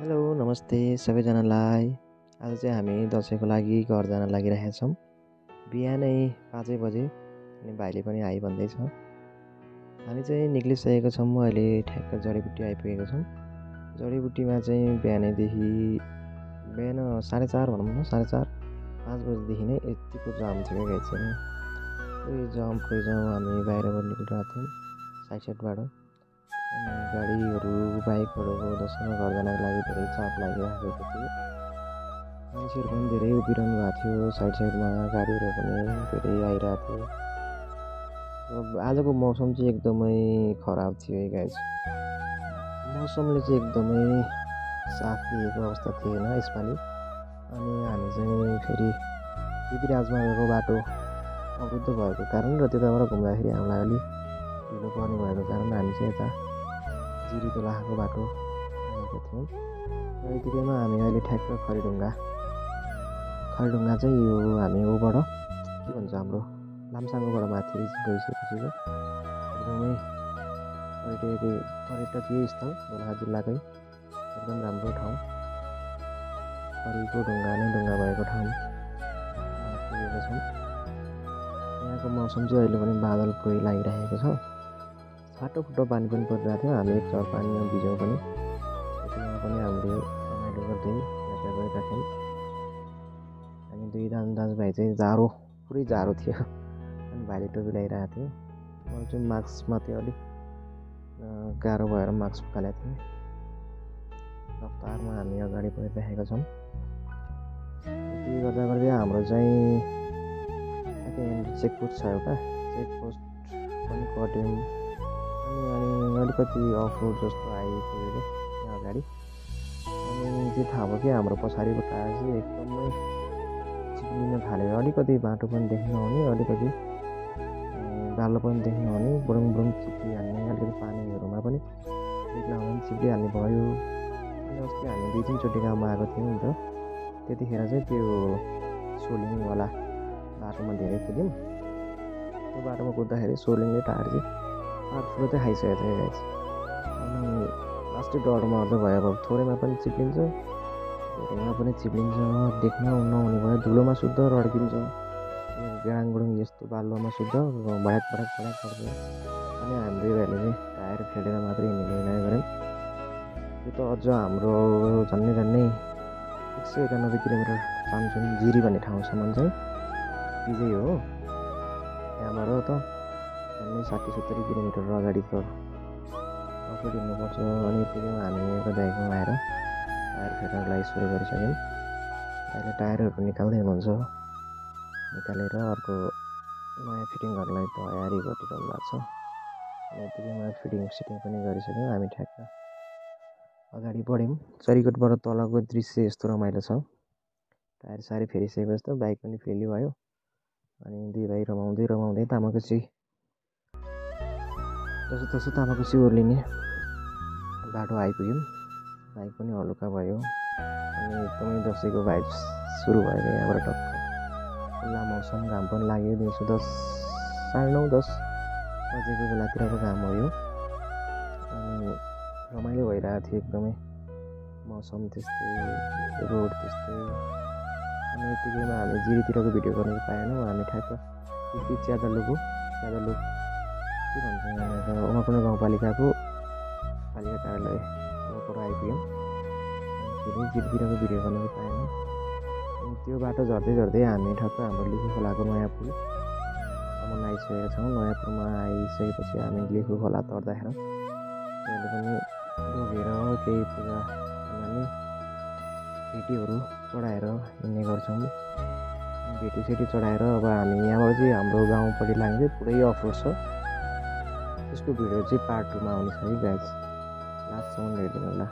Hello नमस्ते सबैजनालाई। आज चाहिँ हामी दसैँको लागि घर जान लागिरहेका छौँ। बिहानै 5 बजे अनि भाइले पनि आइ भन्दैछ। हामी चाहिँ निक्लिसकेको छौँ। अहिले ठ्याक्क जडीबुटी आइपुगेको छौँ। जडीबुटीमा चाहिँ बिहान 4:30 भनौँ न, 4:30 5 बजीदेखि नै यतिको जाम थियो क्या गाइस। कोही जाम हामी बाहिरबाट निक्लिरहेको थियौँ साइडबाट। अनि गाडीहरू बाइकहरूको दसैँमा घर जानको लागि धेरै चाप लागिरहेको थियो। मान्छेहरू पनि धेरै उभिरहनु भएको थियो साइडमा, गाडीहरू पनि धेरै आइरहेको थियो। र आजको मौसम चाहिँ एकदमै खराब थियो है गाइस। मौसमले चाहिँ एकदमै साथ दिएको अवस्था थिएन यसपालि। अनि हामी चाहिँ फेरि दिदी राजमार्गको बाटो अवरुद्ध भएको कारण र त्यताबाट घुम्दाखेरि हामीलाई अलिक ढिलो पर्ने भएको कारण हामी चाहिँ यता जिरी दोलखाको बाटो आएका थियौँ। र यतिकैमा हामी अहिले ठ्याक्क खरिडुङ्गा चाहिँ यो हामी ऊबाट के भन्छ हाम्रो लामसाङबाट माथि गइसकेपछि एकदमै पर्यटकीय स्थल दोलखा जिल्लाकै एकदम राम्रो ठाउँ, खरीको ढुङ्गा नै ढुङ्गा भएको ठाउँ पुगेका छौँ। यहाँको मौसम चाहिँ अहिले पनि बादल पुरै लागिरहेको छ। फाटो पानी पनि परिरहेको थियो। हामी एक चर पानीमा भिज्यौँ पनि। त्यतिमा पनि हामीले रमाइलो गर्दै यात्रा गरेका थियौँ। हामी दुई दाजुभाइ चाहिँ पुरै जाडो थियो। अनि भाइले टोपी लगाइरहेको थियो। मलाई चाहिँ मास्कमा थियो अलिक गाह्रो भएर मास्क उकालेको थिएँ। रफ्तारमा हामी अगाडि बढिरहेका छौँ। यति गर्दै हाम्रो चाहिँ चेकपोस्ट छ एउटा, चेकपोस्ट पनि कट्यौँ। अनि अलिकति अफ रोड जस्तो आइपुग्यो त्यहाँ अगाडि। अनि चाहिँ थाहा भयो कि हाम्रो पछाडिको टायर चाहिँ एकदमै चिप्लिन थाल्यो। अलिकति बाटो पनि देख्न नहुने, अलिकति बालो पनि देख्न नहुने, बुरुङ चिप्लिहाल्ने, अलिकति पानीहरूमा पनि चिप्लिहाल्ने भयो। अनि अस्ति हामी 2-3 चोटि गाउँमा आएको थियौँ नि त, त्यतिखेर चाहिँ त्यो सोलिङवाला बाटोमा धेरै कुद्यौँ। त्यो बाटोमा कुद्दाखेरि सोलिङले टायर चाहिँ ठुलो चाहिँ खाइसकेको थियो गाइस। अनि लास्टै डर मर्दो भयो। अब थोरैमा पनि चिप्लिन्छ, धेरैमा पनि चिप्लिन्छ, देख्न नहुने भयो। धुलोमा शुद्ध रड्किन्छ, गाडाङगुडुङ यस्तो बालुवामा शुद्ध भड्याक पर्छ। अनि हाम्रो भाइले चाहिँ टायर फेलेर मात्रै हिँड्ने निर्णय गऱ्यौँ। त्यो त अझ हाम्रो झन्डै 191 किलोमिटर चामचुङ जिरी भन्ने ठाउँसम्म चाहिँ बिजै हो। त्यहाँबाट त झन्डै 60-70 किलोमिटर अगाडि त अफरोड हिँड्नुपर्छ। अनि यतिकैमा हामी एउटा दाइको आएर टायर फेर्नको लागि सुरु गरिसक्यौँ। अहिले टायरहरू निकाल्दै हुनुहुन्छ, निकालेर अर्को नयाँ फिटिङ गर्नलाई तयारी गरिरहनु भएको छ। अनि यतिकैमा फिटिङ पनि गरिसक्यौँ। हामी ठ्याक्क अगाडि बढ्यौँ। चरीकोटबाट तलको दृश्य यस्तो रमाइलो छ। टायर सारी फेरिसकेपछि त बाइक पनि फेली भयो। अनि दुई भाइ रमाउँदै तामाकोसी जसो तामाकोसी ओर्लिने बाटो आइपुग्यौँ। बाइक पनि हलुका भयो। अनि एकदमै दसैँको भाइब सुरु भयो यहाँबाट टक्क। खुल्ला मौसम, घाम पनि लाग्यो। दिउँसो 9:30-10 बजेको बेलातिरको घाम हो यो। अनि रमाइलो भइरहेको थियो एकदमै। मौसम त्यस्तै, रोड त्यस्तै। अनि यतिकैमा हामी जिरीतिरको भिडियो गर्नु पाएनौँ। हामी ठ्याक्क च्यादलुक के भन्छ यहाँनिर उमाकुण्ड गाउँपालिकाको पालिका कार्यालय वरपर आइपुग्यौँ। फेरि जिरीतिरको भिडियो गर्नु पाएनौँ। अनि त्यो बाटो झर्दै हामी ठक्क हाम्रो लिखु खोलाको नयाँ पुलसम्म आइसकेका छौँ। नयाँ पुलमा आइसकेपछि हामी लिखु खोला तर्दाखेरि त्यसले पनि लगेर केही पूजा अनि भेटीहरू चढाएर हिँड्ने गर्छौँ। भेटीसेटी चढाएर अब हामी यहाँबाट चाहिँ हाम्रो गाउँपट्टि लाग्ने चाहिँ पुरै अफरोड छ। त्यसको भिडियो चाहिँ पार्ट 2मा आउनेछ है गाइस। लास्टसम्म हेरिदिनु होला।